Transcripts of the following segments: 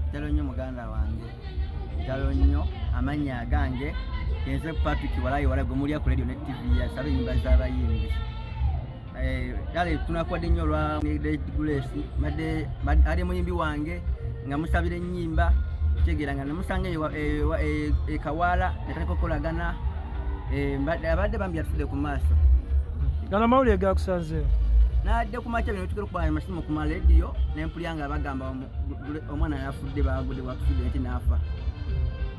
Kitalo nnyo muganda wange, kitalo nnyo. Amannya agange kenze Patrick Walayi Walayi, gwe mulya ku radio ne TV yasaba ennyimba z'abayimbi. Kale tunakuwadde nnyo olwa Grace, badde ali muyimbi wange nga musabira ennyimba, kitegeera nga namusanga e Kawaala netandika okukolagana. Abadde bambi yatufudde ku maaso. Gano amawulire gakusanzeewo? Nadde ku makya bino tukera okuba amasimu ku malediyo nempulya nga bagamba omwana yafudde, bagudde ku accident n'afa.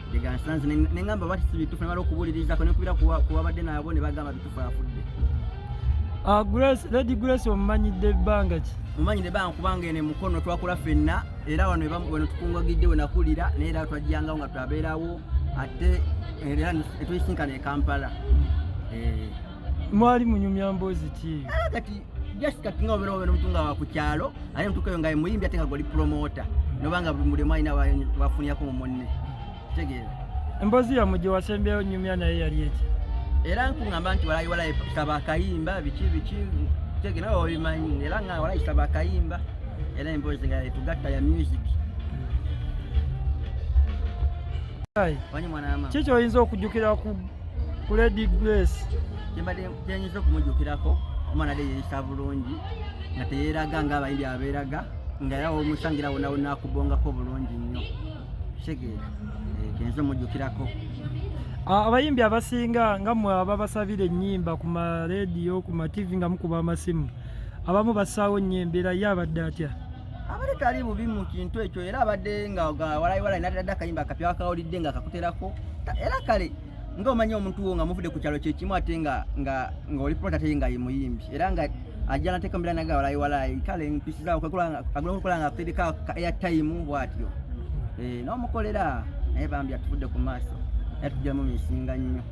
Gansanze nengamba bati si bituufu, nemala okubuulirizako nenkubira kuwabadde nabo ne bagamba bituufu, afudde. Ah, Grace, Lady Grace omumanyidde ebbanga ki? Mumanyidde ebbanga kubanga eno emukono twakula ffenna, era wano wano tukungagidde we nakulira, naye era twajjangawo nga twabeerawo, ate era netwesinkana e Kampala. Mwali munyumya mboozi ki? Ah, kati just kati nga obeera obeera omuntu nga wa ku kyalo, ate mutuukayo nga muyimbi ate nga goli promoter, nobanga buli omu alina wafunirako mu munne, kitegeera. Emboozi yammwe gye wasembyeyo nyumya naye yali eki? Era nkuŋŋamba nti walayi walayi saba akayimba biki biki, kitegeera nawe obimanyi, era nga walayi saba akayimba, era emboozi nga etugatta ya music. Wanyi mwana wa maama. Ki kyoyinza okujjukira ku Lady Grace? Kyembadde kyenyinza okumujjukirako, omwana adde yeeyisa bulungi nga teyeeraga ng'abayimbi abeeraga, nga era womusangira wonna wonna akubongako bulungi nnyo, kitegeera. Kyenza omujjukirako. Abayimbi abasinga nga mmwe ababasabira ennyimba ku marediyo, ku mativi, nga mukuba amasimu, abamu bassaawo nnyo embeera, ye abadde atya? Abadde tali bubi mu kintu ekyo, era abadde nga walayi walayi natadde akayimba akapya akawulidde nga akakuterako. Era kale nga omanyi omuntu wo nga muvudde ku kyalo kyekimu, ate nga nga ng'oli promota ate nga ye muyimbi, era nga ajja nateeka mbeera naga walayi walayi kale mpisizawo agula okukola nga akutereka ka airtime bw'atyo, n'omukolera, naye bambi atuvudde ku maaso era tujjamu misinga nnyo.